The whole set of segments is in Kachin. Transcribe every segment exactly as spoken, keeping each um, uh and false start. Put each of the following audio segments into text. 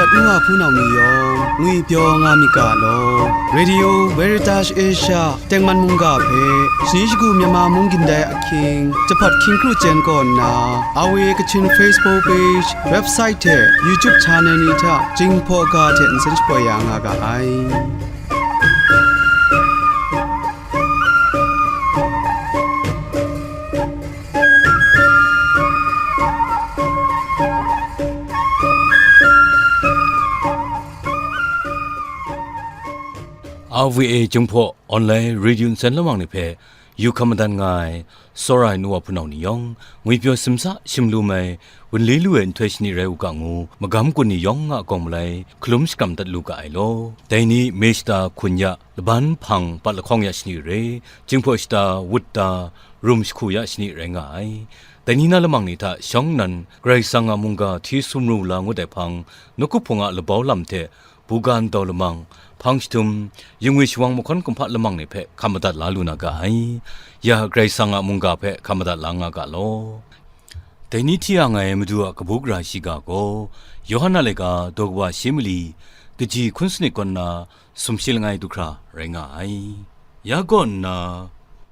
N wa hpunau ni yawng ngwipyaw nga myit ga law. Radio Veritas Asia tengman mungga hpe shani shagu Myanmar mung gindai ahkying, jahpat hkying kru chyen kaw nna, R V A Kachin Facebook page, website hte YouTube channel ni hta Jinghpaw ga hte nsen shapoi ya nga ga ai. R V A Jinghpaw Online Radio Nsen Lamang ni hpe yu hkam madan nga ai, tsawra ai nu wa hpunau ni yawng, ngwipyaw simsa shim lu mai, wunli lu ai nhtoi shani rai u ga ngu, magam kun ni yawng a kawng malai, hkalum shakram dat lu ga ai law. Dai ni Mei shata hkun ya, laban hpang pat lahkawng ya shani re, Jinghpaw shata wut ta, rum jahku ya shani rai nga ai. Dai ni na lamang ni hta shawng nnan, Karai Kasang a mungga hti sumru la ngut ai hpang, nawku hpung a labau lam hte, buga ndau lamang, hpang jahtum, yingwi shawang mahkawn kumhpa lamang ni hpe hkam madat la lu na ga ai. Ya Karai Kasang a mungga hpe hkam madat la nga ga law. Dai ni hti yang ai Madu a kabu gara shiga gaw, Yawhan a laika daw kaba shi mali, kaji hkun sanit kaw nna, sumshi langai du hkra rai nga ai. Ya kaw nna,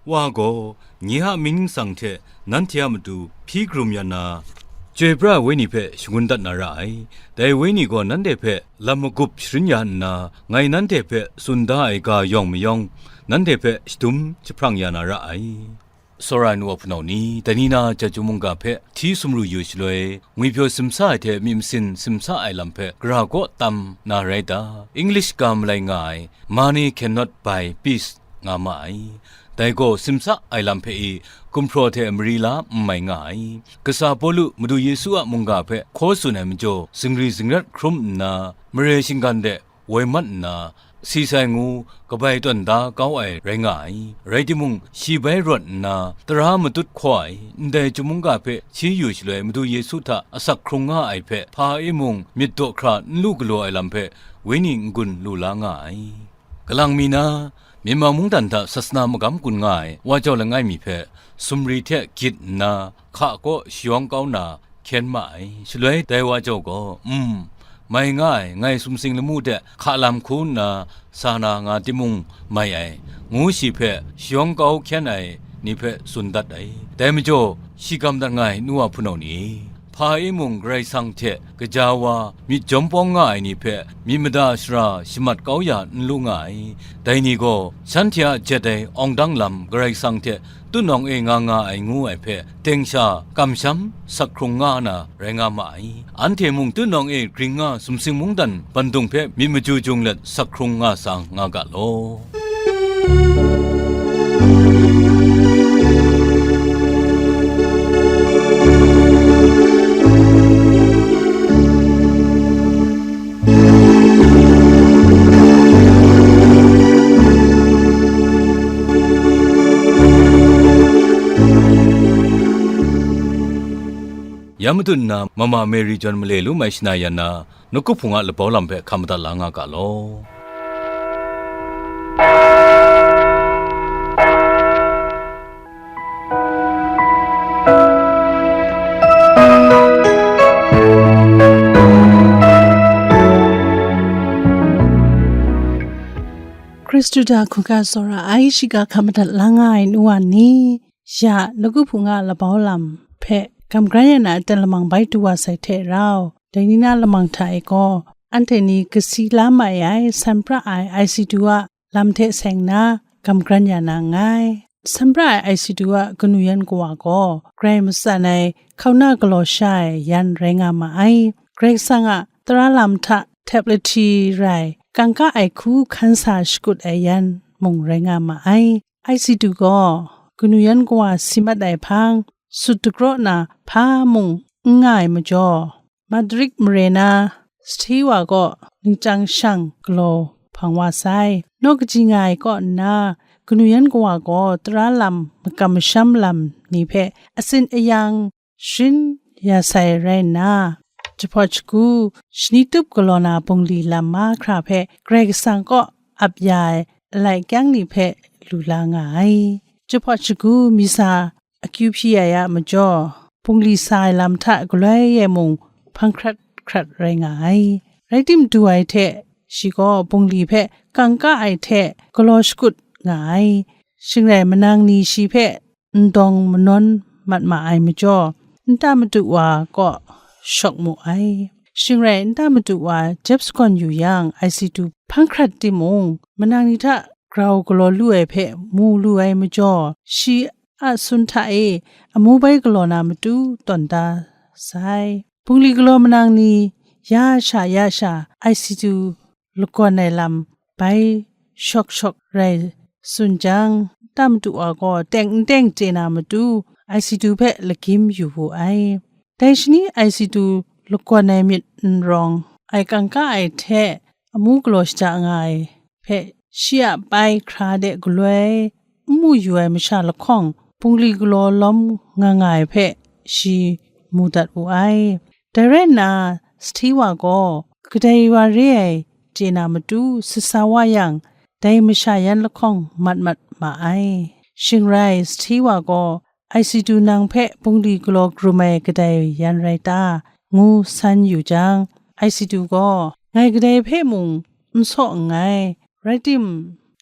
Wa gaw, nye a mying ningsang hte nanhte a matu hpyi karum ya na, chyoi pra ai wenyi hpe shangun dat na ra ai. Dai wenyi gaw nanhte hpe lam magup sharin ya nna, ngai nanhte hpe tsun da ai ga yawng mayawng, nanhte hpe shadum jahprang ya na ra ai. Tsawra ai nu wa hpunau ni, dai ni na Chyeju mungga hpe hti sumru yu shaloi, ngwipyaw simsa ai hte myit masin simsa ai lam hpe gara kaw tam na rai ta? English ga malai nga ai, Money Cannot Buy Peace, nga ma ai. Dai gaw simsa ai lam hpe i gumhpraw hte mari la n mai nga ai. Kasa Pawlu Madu Yesu a mungga hpe hkaw tsun ai majaw, zingri zingrat hkrum nna, mare shinggan de woi mat nna, si sai ngu kabai tawn da kau ai rai nga ai. Rai timung, shi bai rawt nna, tara matut hkaw ai, ndai chyum mungga hpe hti yu shaloi Madu Yesu hta asak hkrung nga ai hpe, hpa e mung myit daw hkra n lu galaw ai lam hpe, wenyi n-gun lu la nga ai. Kalang mi na, Myanmar mungdan hta sasana magam kun nga ai wa jau langai mi hpe, sumri hte gyit nna, hka kaw shayawng kau na, hkyen ma ai. Shaloi dai wa jau gaw, "Um, mai nga ai, ngai sumsing lamu de hka lam hku nna sa na nga timung mai ai," ngu shi hpe shayawng kau hkyen ai ni hpe tsun dat ai. Dai majaw, shi gam dat nga ai nu wa hpunau ni, hpa e mung Karai Kasang hte kaja wa myit jawm pawng nga ai ni hpe myit mada shara shamat kau ya n lu nga ai. Dai ni gaw shanhte a jet ai awng dang lam Karai Kasang hte tutnawng e nga nga ai ngu ai hpe, teng sha kamsham sak hkrung nga na rai nga ma ai. Anhte mung tutnawng e gring nga sumsing mungdan bandung hpe myit maju jung let sak hkrung nga sa nga ga law. Ya matut nna, Mama Mary John male lu mai shana yan na, nawku hpung a labau lam hpe hkam madat la nga ga law. Hkristu hta hkungga tsawra ai shiga hkam madat la nga ai nu wa ni, ya nawku hpung a labau lam hpe kamgran ya na aten lamang bai du wa sai hte rau, dai ni na lamang hta e gaw, anhte ni kasi la mai ai san pra ai ai si du a lam hte seng na, kamgran ya na nngai. San pra ai ai si du a kanu yan kawa gaw, grai matsan ai hkauna galaw sha ai yan rai nga ma ai. Karai Kasang a tara lam hta htep lahti rai, kangka ai hku hkan sa shakut ai yan mung rai nga ma ai. Ai si du gaw, kanu yan kawa si mat ai hpang, sut dagraw na hpa mung n nga ai majaw, Madrid mare na Stay wa gaw ningchyang shang galaw hpang wa sai. Naw kaji nga ai kaw nna, kanu yan kawa gaw tara lam makam masham lam ni hpe atsin ayang sharin ya sai rai nna, jahpawt shagu, shani tup galaw na bungli lam mahkra hpe Karai Kasang kaw ap ya ai alai kyang ni hpe lu la nga ai. Jahpawt shagu misa akyu hpyi ai a majaw, bungli sa ai lam hta galoi e mung hpang hkrat hkrat rai nga ai. Rai tim, du ai hte shi gaw bungli hpe kangka ai hte galaw shakut nga ai. Shing rai, manang ni shi hpe ndawng manawn mat ma ai majaw, nta madu wa kaw shawk mu ai. Shing rai, nta madu wa jep sagawn yu yang, Aisitu hpang hkrat timung, manang ni hta grau galaw lu ai hpe mu lu ai majaw, shi a sun hta e amu bai galaw na matu tawn da sai. Bungli galaw manang ni ya sha ya sha, Aisitu lagawn ai lam bai shawk shawk rai tsun jang, nta madu wa gaw teng n teng chye na matu, Aisitu hpe lagyim yu wu ai. Dai shani Aisitu lagawn ai myit n rawng ai kangka ai hte amu galaw shaja nga ai hpe, shi a bai hkra de galoi n mu yu ai masha lahkawng, bungli galaw lawm nga nga ai hpe shi mu dat wu ai. Dai rai nna, Sahti wa gaw kadai wa re ai chye na matu sasa wa yang, dai masha yan lahkawng mat mat ma ai. Shing rai, Sahti wa gaw, "Aisitu nang hpe bungli galaw krum ai kadai yan rai ta?" ngu san yu jang, Aisitu gaw, "Ngai kadai hpe mung n saw nngai, rai tim,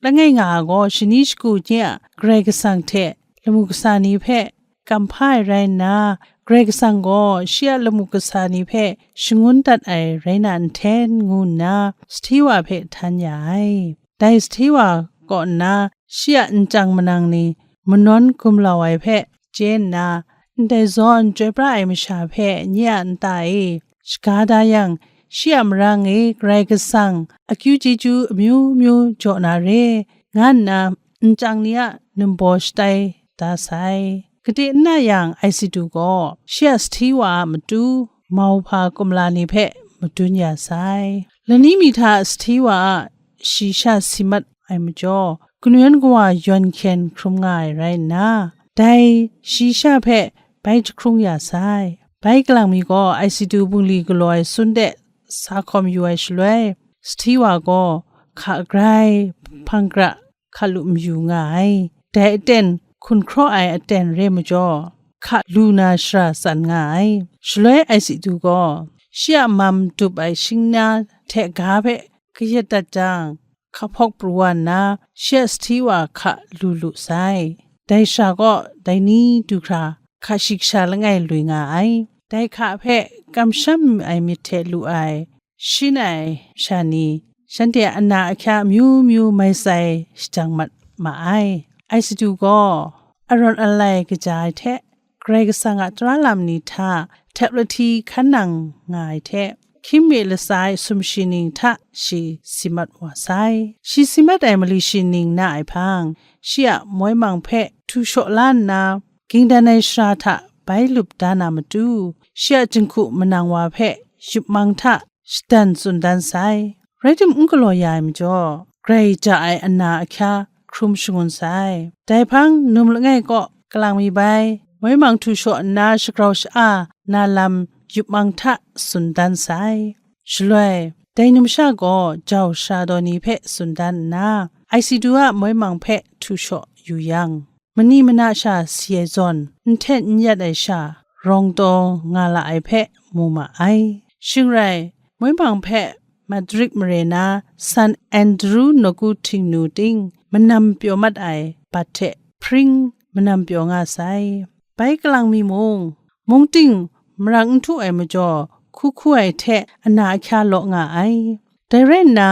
langai nga ai gaw shani shagu nye a Karai Kasang hte lamu kasa ni hpe kam hpa ai rai nna, Karai Kasang gaw shi a lamu kasa ni hpe shangun dat ai rai na nhten," ngu nna Sahti wa hpe htan ya ai. Dai Sahti wa kaw nna shi a nchyang manang ni manawn gumlau ai hpe chye nna, ndai zawn chyoi pra ai masha hpe nye a nta e shaga da yang, shi a marang e Karai Kasang akyu chyeju amyu myu jaw na re, nga nna nchyang ni a numbaw shatai da sai. Kade n na yang, Aisitu gaw shi a Sahti wa a matu mauhpa kumla ni hpe madun ya sai. Lani mi hta Sahti wa a shayi sha si mat ai majaw, kanu yan kawa yawn hkyen hkrum nga ai rai nna, dai shayi sha hpe bai jahkrung ya sai. Bai kalang mi gaw Aisitu bungli galaw ai sun de sa hkawm yu ai shaloi, Sahti wa gaw hka grai hpang gra hka lu mayu nga ai. Dai aten hkun hkraw ai aten re majaw, hka lu na shara tsan nga ai. Shaloi Aisitu gaw shi a mam dup ai shingna hte ga hpe kayat dat jang, hka hpawk pru wa nna, shi a Sahti wa hka lu lu sai. Dai shara gaw dai ni du hkra hka shi kasha langai lui nga ai. Dai hka hpe kamsham ai myit hte lu ai, shin ai masha ni, shanhte a na ahkya amyu myu mai tsai shajang mat ma ai. Aisitu gaw arawng alai kaja ai hte, Karai Kasang a tara lam ni hta htep lahti hkan nang nga ai hte, hkying mi latsa ai sumshi ning hta shi si mat wa sai. Shi si mat ai mali shi ning na ai hpang, shi a moi mang hpe htu shaw la nna, ging dan ai shara hta bai lup da na matu, shi a jinghku manang wa hpe yup mang hta shadan tsun dan sai. Rai timung, n galaw ya ai majaw, grai ja ai ana ahkya hkrum shangun sai. Dai hpang num langai kaw kalang mi bai, moi mang htu shaw nna shagrau sha-a na lam yup mang hta tsun dan sai. Shaloi, dai numsha gaw jau sara daw ni hpe tsun dan nna, Aisitu a moi mang hpe htu shaw yu yang, mani mana sha si ai zawn, nhten n yat ai sha, rawng taw nga la ai hpe mu ma ai. Shing rai, moi mang hpe Madrid mare na San Andrew nawku htingnu ting manam pyaw mat ai bat hte hpring manam pyaw nga sai. Bai kalang mi mung, mung ting marang n htu ai majaw, hku hku ai hte ana ahkya law nga ai. Dai rai nna,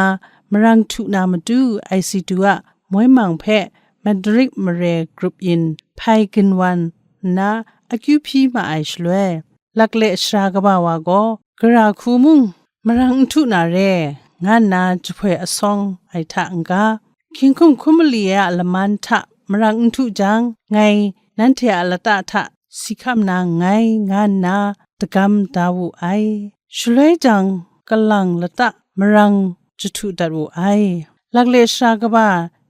marang htu na matu Aisitu a moi mang hpe Madrid mare grup yin hpai ginwan nna akyu hpyi ma ai shaloi, lakle sara kaba wa gaw, gara hku mung marang n htu na re, nga nna jahpoi asawng ai hta n-ga, hkying hkum hkum mali ai a laman hta marang n htu jang, ngai nanhte a lata hta si hkam na nngai, nga nna dagam da wu ai. Shaloi jang, kalang lata marang jahtu dat wu ai. Lakle sara kaba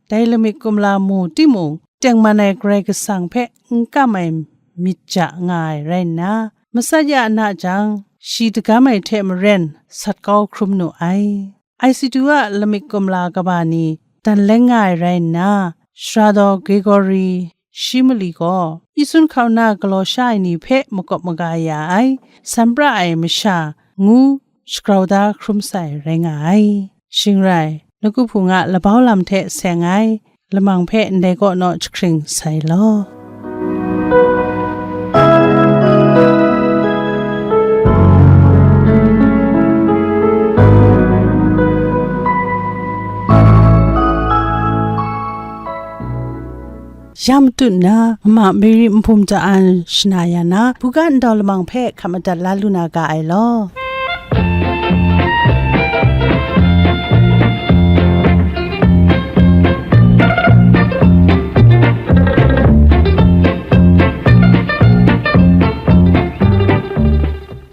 dai lamik kumla mu timung, tengman ai Karai Kasang hpe n kam ai myit ja nga ai rai nna, matsat ya na jang, shi dagam ai hte maren sat kau hkrum nu ai. Aisitu a lamik kumla kaba ni dan leng nga ai rai nna, sara daw Gregory shi mali gaw, Isun hkau na galaw sha ai ni hpe makawp maga ya ai, san pra ai masha ngu shagrau da hkrum sai rai nga ai. Shing rai, Lagu Hpung a labau lam hte seng ai lamang hpe ndai kaw naw jahkring sai law. Ya matut nna, mama Mary Nhpum Cha An shana ya na, buga ndau lamang hpe hkap madat la lu na ga ai law.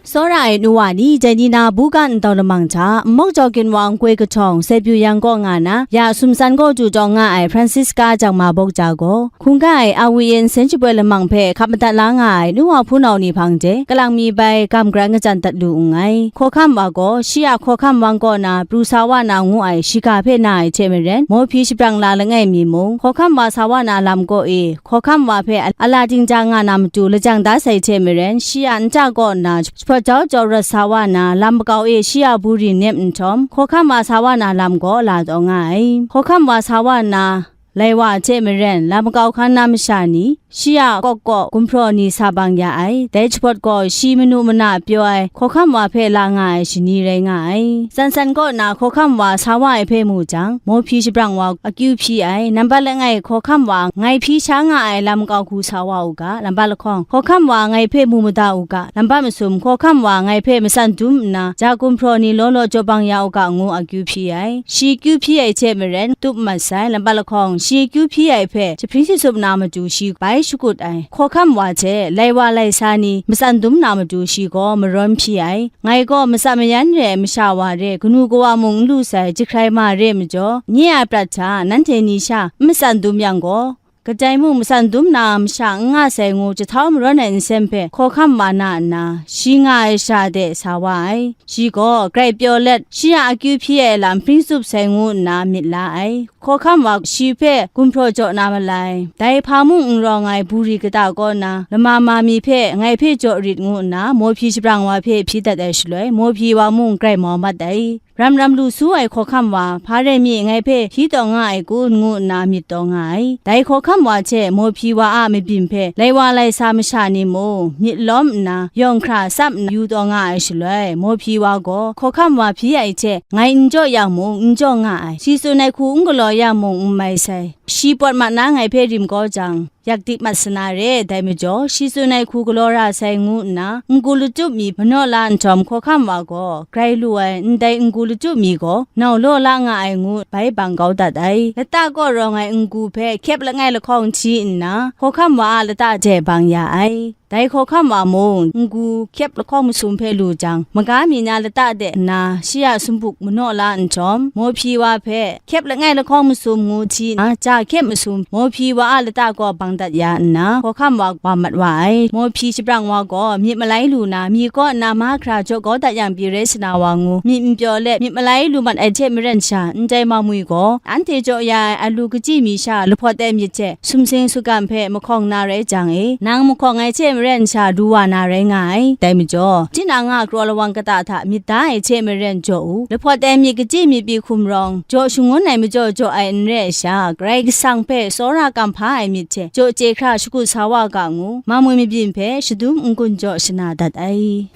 Tsawra ai nu wa ni, dai ni na buga ndau lamang hta, Mok Jaw Ginwang Gwi Kahtawng, Sai Pyu Yang kaw nga na, ya sumsan kaw du tawng nga ai Francisca Jangma Bawk Ja gaw, hkungga ai Awi Yen Sen Shapoi lamang hpe hkap madat la nga ai nu wa hpunau ni hpang de, kalang mi bai gam grai ngachyan dat lu nngai. Hkawhkam wa gaw, shi a hkawhkam wang kaw na pru sa wa na ngu ai shiga hpe na ai hte maren, mawhpyi shabrang la langai mi mung, hkawhkam wa sa wa na lam kaw e, hkawhkam wa hpe a-, ala dingja nga na matu lajang da sai hte maren, shi a nta kaw nna jahpawt jau jau rawt sa wa na, lam makau e shi a buri nem nhtawm, hkawhkam wa sa wa na lam gaw la taw nga ai. Hkawhkam wa sa wa na, lai wa hte maren, lam makau hkan na masha ni, shi a kawk kaw gumhpraw ni sa bang ya ai. Dai jahpawt gaw, shi manu mana pyaw ai hkawhkam wa hpe la nga ai shani rai nga ai. Tsan san kaw na hkawhkam wa sa wa ai hpe mu jang, mawhpyi shabrang wa akyu hpyi ai. Nambat langai hkawhkam wa ngai hpyi sha nga ai lam makau hku sa wa u ga, nambat lahkawng, hkawhkam wa ngai hpe mu mada u ga, nambat masum, hkawhkam wa ngai hpe matsan dum nna, ja gumhpraw ni law law jaw bang ya u ga, ngu akyu hpyi ai. Shi kyu hpyi ai hte maren, tup mat sai, nambat lahkawng, shi kyu hpyi ai hpe jahpring jasup na matu shi bai shakut ai. Hkawhkam wa hte, lai wa lai sa ni matsan dum na matu shi gaw marawn hpyi ai. Ngai gaw matsan mayan re ai masha wa re, kanu kawa mung n lu sai, jahkrai ma re ai majaw, nye a prat hta nanhte ni sha n matsan dum yang gaw, kadai mung matsan dum na masha n nga sai ngu jahtau marawn ai nsen hpe hkawhkam wa na nna, shi nga ai sha de sa wa ai. Shi gaw grai pyaw let, shi a akyu hpyi ai lam hpring tsup sai ngu nna myit la ai. Hkawhkam wa shi hpe gumhpraw jaw na malai, dai hpa mung n rawng ai buri kata kaw na, lama ma mi hpe ngai hpe jaw rit ngu nna, mawhpyi shabrang wa hpe hpyi dat ai shaloi, mawhpyi wa mung grai mau mat ai. Ram ram lu su ai hkawhkam wa, hpa rai mi ngai hpe hpyi taw nga ai kun, ngu nna myit taw nga ai. Dai hkawhkam wa hte mawhpyi wa a mabyin hpe lai wa lai sa masha ni mung myit lawm nna, yawng hkra tsap nna yu taw nga ai shaloi, mawhpyi wa gaw hkawhkam wa hpyi ai hte ngai n jaw yang mung, n jaw nga ai, shi tsun ai hku n galaw yang mung n mai sai. Shi pawt mat na ngai hpe rim kau jang, yak dik mat sa na re, dai majaw, shi tsun ai hku galaw ra sai ngu nna, n-gu latup mi manaw la nhtawm, hkawhkam wa gaw, grai lu ai ndai n-gu latup mi gaw, nau law la nga ai ngu bai bang kau dat ai. Lata kaw rawng ai n-gu hpe hkyep langai lahkawng hti nna, hkawhkam wa a lata de bang ya ai. Dai hkawhkam wa mung, n-gu hkyep lahkawng masum hpe lu jang, maga mi na lata de nna, shi a sumbuk manaw la nhtawm, mawhpyi wa hpe, hkyep langai lahkawng masum ngu hti nna, ja hkyep masum, mawhpyi wa a lata kaw bang dat ya nna, hkawhkam wa wa mat wa ai. Mawhpyi shabrang wa gaw, myit malai lu na, mi kaw nna mahkra jaw kau dat yang pyi rai sa na wa ngu, myit n pyaw let, myit malai lu mat ai hte maren sha, ndai mamwi gaw, anhte jaw ya ai alu kachyi mi sha lahpawt ai myit hte, sumsing sugam hpe mahkawng na rai jang e, nang mahkawng ai hte maren sha du wa na rai nga ai. Dai majaw, tinang a kraw lawang kata hta myit da ai hte maren jaw u, lahpawt ai myit kachyi myit pyi hkum rawng, jaw shangun ai majaw jaw ai n re ai sha, Karai Kasang hpe tsawra kamhpa ai myit hte jaw chye hkra shakut sa wa ga ngu, mamwi mabyin hpe shadum n-gun jaw shana dat ai.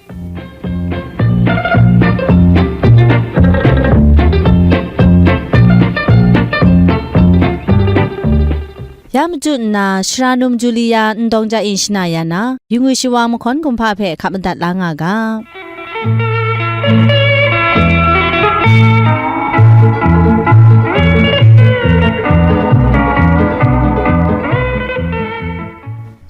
Ya machyu nna, Shara Num Julia Ndawng Ja E shana ya na, yu ngwi shawa mahkawn kumhpa hpe hkap madat la nga ga.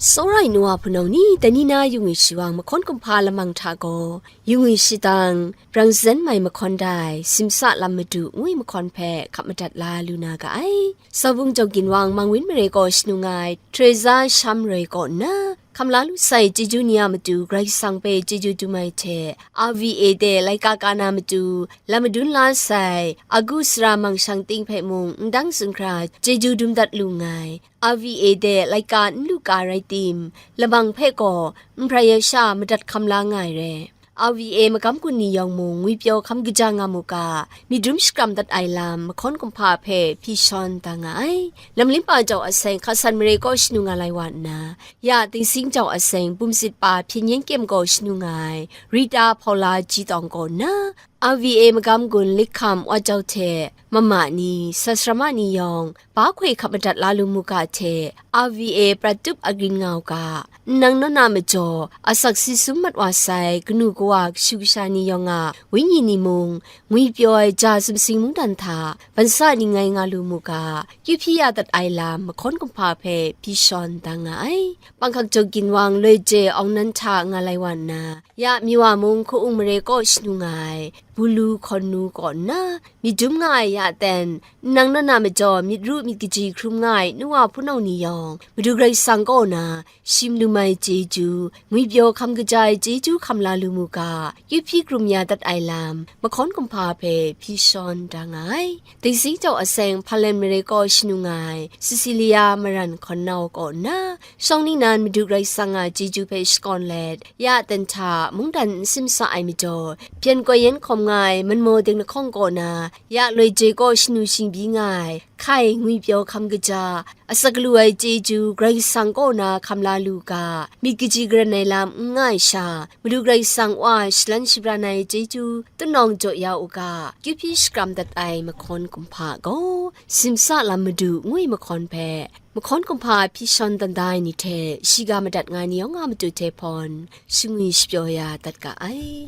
Tsawra ai nu wa hpunau ni, dai ni na yu ngwi shawa mahkawn kumhpa lamang hta gaw, yu ngwi shadang, brang zazen mai mahkawn dai, simsa lam madu ngu ai mahkawn hpe hkap madat la lu na ga ai. Sawbung Jaw Ginwang Mangwin mare kaw shanu nga ai Teresa Shamroi kaw nna, hkam la lu sai chyeju ni a matu Karai Kasang hpe chyeju dum ai hte, R V A de laika ka na matu lam madun la sai, Agu Sara Mang Shang Ting hpe mung ndang tsun hkra chyeju dum dat lu nngai. R V A de laika n lu ka rai tim, lamang hpe gaw n prai ai sha madat hkam la nga ai re. R V A magam gun ni yawng mung ngwipyaw hkam kaja nga mu ga, myit dum shakram dat ai lam mahkawn kumhpa hpe hpyi shawn da nga ai. Lam limpa jau aseng hkasan mare kaw shanu nga lai wa nna, ya Dingsing jau aseng bumsit pa hpyen yen kyem gaw shanu nga ai Rita Paula Ji Tawng kaw nna, R V A magam gun likham wa jau hte mama ni, sasarama ni yawng, ba hkoi hkap madat la lu mu ga hte, R V A prat tup agrin nga u ga, nnang nawn a majaw, asak si sum mat wa sai kanu kawa kashu kasha ni yawng a wenyi ni mung, ngwipyaw ai ja sumsing mungdan hta, bansa ni ngai nga lu mu ga, kyu hpyi ya dat ai lam mahkawn kumhpa hpe hpyi shawn da nga ai. Panghkak jaw ginwang loi je awng nan hta nga lai wa nna, ya Miwa mung hku-ung mare kaw shanu nga ai, Bulu hkawn nu kaw nna, myit dum nga ai ya ten, nnang nawn a majaw myit ru myit kaji hkrum nga ai nu wa hpunau ni yawng, Madu Karai Kasang kaw na, shim lum ai chyeju, ngwipyaw hkam kaja ai chyeju hkam la lu mu ga, kyu hpyi krum ya dat ai lam, mahkawn kumhpa hpe hpyi shawn da nga ai. Dingsing jau aseng hpalen mare kaw shanu nga ai, Cecilia Maran hkawn nau kaw nna, shawng ningnan Madu Karai Kasang a chyeju hpe shakawn let, ya ten hta mungdan n simsa ai majaw, byen koi yen hkawm nga ai manmaw ding lahkawng kaw na, ya loi je kaw shanu shingbyi nga ai, hkai ngwipyaw hkam kaja, asak lu ai chyeju Karai Kasang kaw na hkam la lu ga, myit kaji garan ai lam n nga ai sha, Madu Karai Kasang Wa shalan shabran ai chyeju tunawng jaw ya u ga, kyu hpyi shakram dat ai mahkawn kumhpa gaw, simsa lam madu ngu ai mahkawn hpe, mahkawn kumhpa hpyi shawn dan da ai ni hte shiga madat nga ai ni yawng a matu hte hpawn, shangwi shapyaw ya dat ga ai.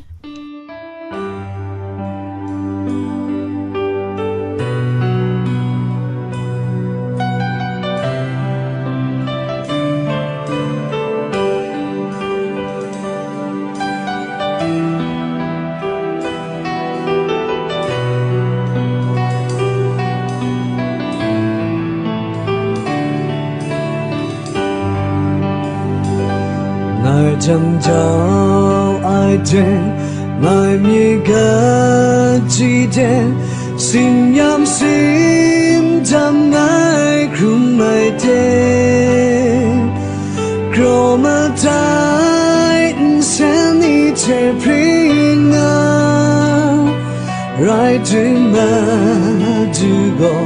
Ngai jang jau ai hte, ngai myit kaji hte, tsin-yam tsin-dam ngai hkrum ai hte, kraw matai nsen ni hte hpring nga, rai timung, Madu gaw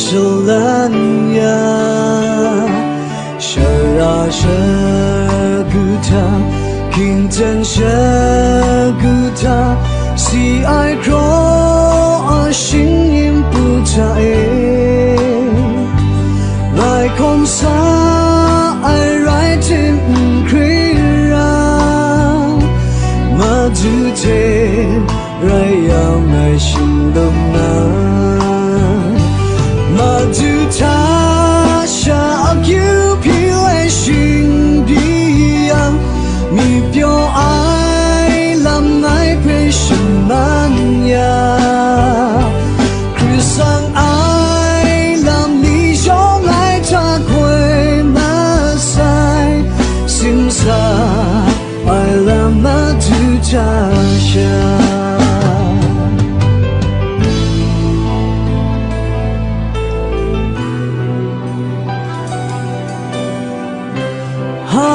shalan ya. Sara shagu hta, hkying ten shagu hta, si ai hkraw a shingnyim pu hta e, ngai hkawm sa ai rai tim n hkring ra, Madu hte rai yang ngai shingdum na, Madu hta sha akyu hpyi ai shingbyi yang, myit pyaw ai lam ngai hpe shaman ya, Hkristan ai lam ni yawng ngai hta hkoi masai, simsa ai lam Madu hta sha. Ha.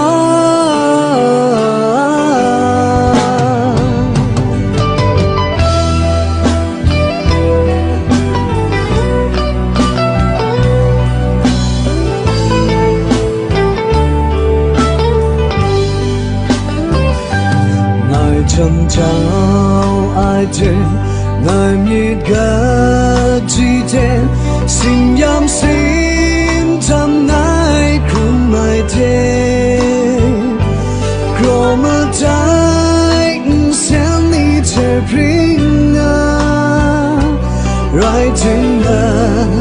Ngai jang jau ai hte, ngai myit kaji hte, tsin-yam tsin-dam ngai hkrum ai hte, kraw matai nsen ni hte hpring nga, rai timung,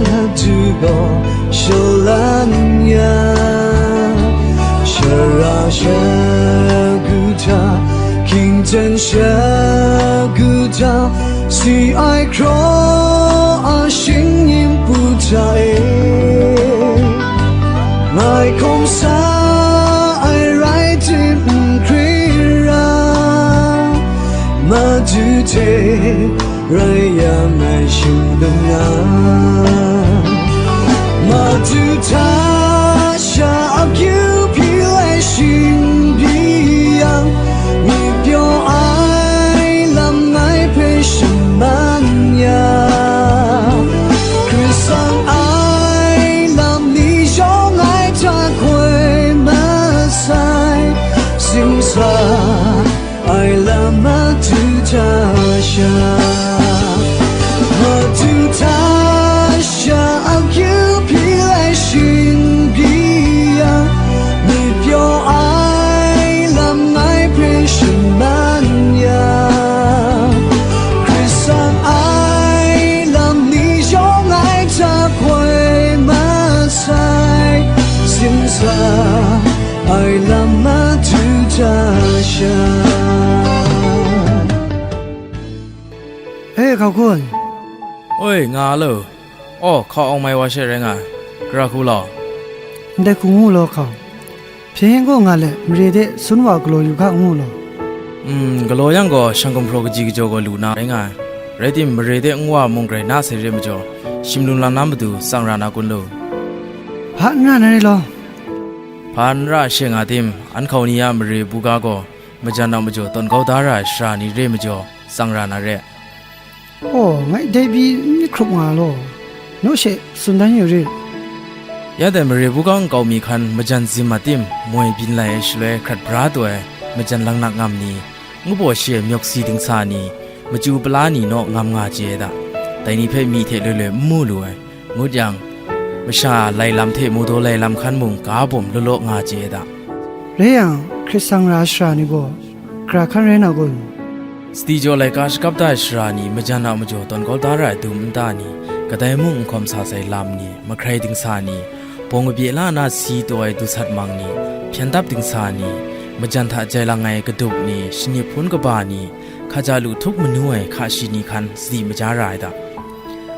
Madu gaw shalan ya, sara shagu hta, hkying ten shagu hta, si ai hkraw a shingnyim pu hta e, ngai hkawm sa ai rai tim n hkring ra, Madu hte rai yang ngai shingdum na, Madu hta sha akyu hpyi ai shingbyi yang, myit pyaw Hkau kun? Oi, nga lo. Aw, hkau awng mai wa she rai nga ai. Gara hku law. Ndai hku ngu law hkau. Hpyen gaw nga let, mare de sun wa galaw yu ga ngu law. Mm, galaw yang gaw, shang gumhpraw kaji kajaw gaw lu na rai nga ai. Rai tim, mare de nwa mung grai na sai re majaw, shim lum lam na matu tsang ra na kun lo? Hpa n ra na re law. Hpa n ra she nga tim, an hkau ni a mare buga gaw, majan a majaw tawn kau da ra ai sara ni re majaw, tsang ra na re. Aw, ngai dai pyi n myit hkrup nga law, naw she tsun dan yu rit. Ya dai mare buga nkau mi hkan majan zim a tim, moi byin lai ai shaloi hkrat bra taw ai majan langnak ngam ni, ngu baw shi ai myawk si dingsa ni, machyu pala ni naw ngam nga chye ai da. Dai ni hpe myi hte loi loi n mu lu ai. Ngut yang, masha lai lam hte mawdaw lai lam hkan mung ga bawm law law nga chye ai da. Rai yang, hkrit sang ra ai sara ni gaw, gara hkan rai na kun? Sadi jaw laika shakap da ai sara ni majan a majaw tawn kau da ra ai dum nta ni, kadai mung n hkawm sa sai lam ni, mahkrai dingsa ni, bawng kabye la na si taw ai dusat mang ni, hpyen dap dingsa ni, majan hta jai lang ai kadup ni, shanip hpun kaba ni, hkaja lu htup manu ai hka shi ni hkan sadi maja ra ai da.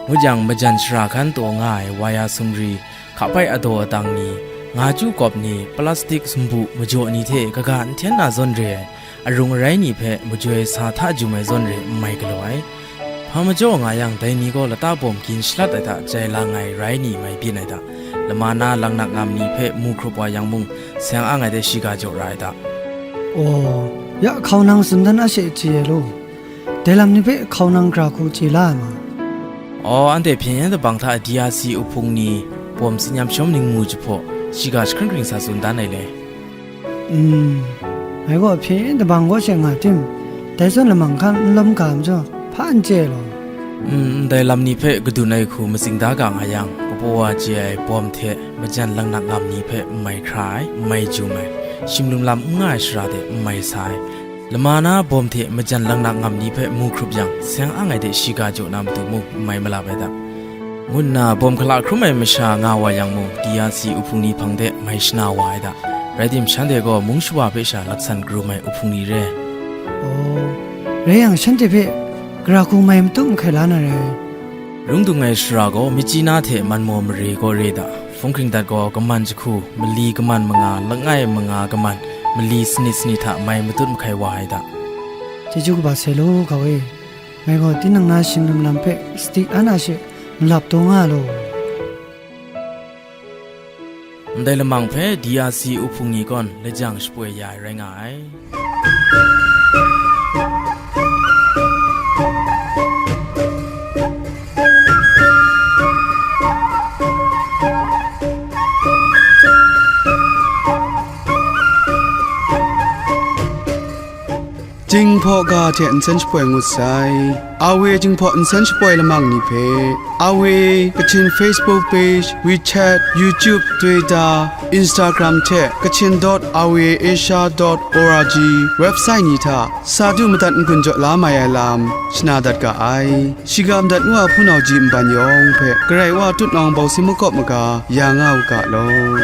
Ngut yang, majan shara hkan taw nga ai waya sumri, hkapai adaw adang ni, nga chyu kawp ni, plastik sumbu majaw ni hte kaga n hten na zawn re ai, arung arai ni hpe majoi sa hta jum ai zawn re n mai galaw ai. Hpa majaw nga yang, dai ni gaw lata bawm gin shalat ai hta jai lang ai rai ni mai byin ai da. Lama na langnak ngam ni hpe mu hkrup wa yang mung, seng ang ai de shiga jaw ra ai da. Aw, ya hkau nang tsun dan a she chye ai law. Dai lam ni hpe hkau nang gara hku chye la ai ma? Aw, anhte hpyen yen dabang hta D R C uhpung ni bawm tsin yam shawm ningmu jahpaw, shiga jahkring hkring sa tsun dan ai le. Mm, ngai gaw hpyen yen dabang kaw she nga tim, dai zawn lamang hkan n lawm ga majaw, hpa n chye ai law. Mm, ndai lam ni hpe kadun ai hku matsing da ga nga yang, kapaw wa chye ai bawm hte majan langnak ngam ni hpe n mai hkra ai, n mai jum ai, shim lum lam n nga ai shara de n mai sa ai, lama na bawm hte majan langnak ngam ni hpe mu hkrup yang, seng ang ai de shiga jaw na matu mung n mai malap ai da, ngu nna bawm hkala hkrum ai masha nga wa yang mung, D R C uhpung ni hpang de mai shana wa ai da. Rai tim, shanhte gaw mung shawa hpe sha laksan karum ai uhpung ni re. Aw, rai yang, shanhte hpe gara hku mai matup mahkai la na rai. Rung dung ai shara gaw, Myitkyina hte Manmaw mare kaw re da, hpung hkring dat gaw, kaman jahku, mali kaman manga, langai manga kaman, mali sanit sanit hta mai matut mahkai wa ai da. Chyeju kaba sai law, hkau e. Ngai gaw tinang na shim lum lam hpe sadi an a she nlap taw nga law. Ndai lamang hpe D R C uhpung ni kawn lajang shapoi ya ai rai nga ai. Jinghpaw ga hte nsen shapoi ngut sai. Awe Jinghpaw nsen shapoi lamang ni hpe, Awe Kachin Facebook page, WeChat, YouTube, Twitter, Instagram hte Kachin dot awe asia dot org website ni hta sa du madat n-gun jaw la mai ai lam shana dat ga ai. Shiga madat ngu a hpunau ji nban yawng hpe Karai Wa tutnawng bawsing makawp maga ya nga u ga law.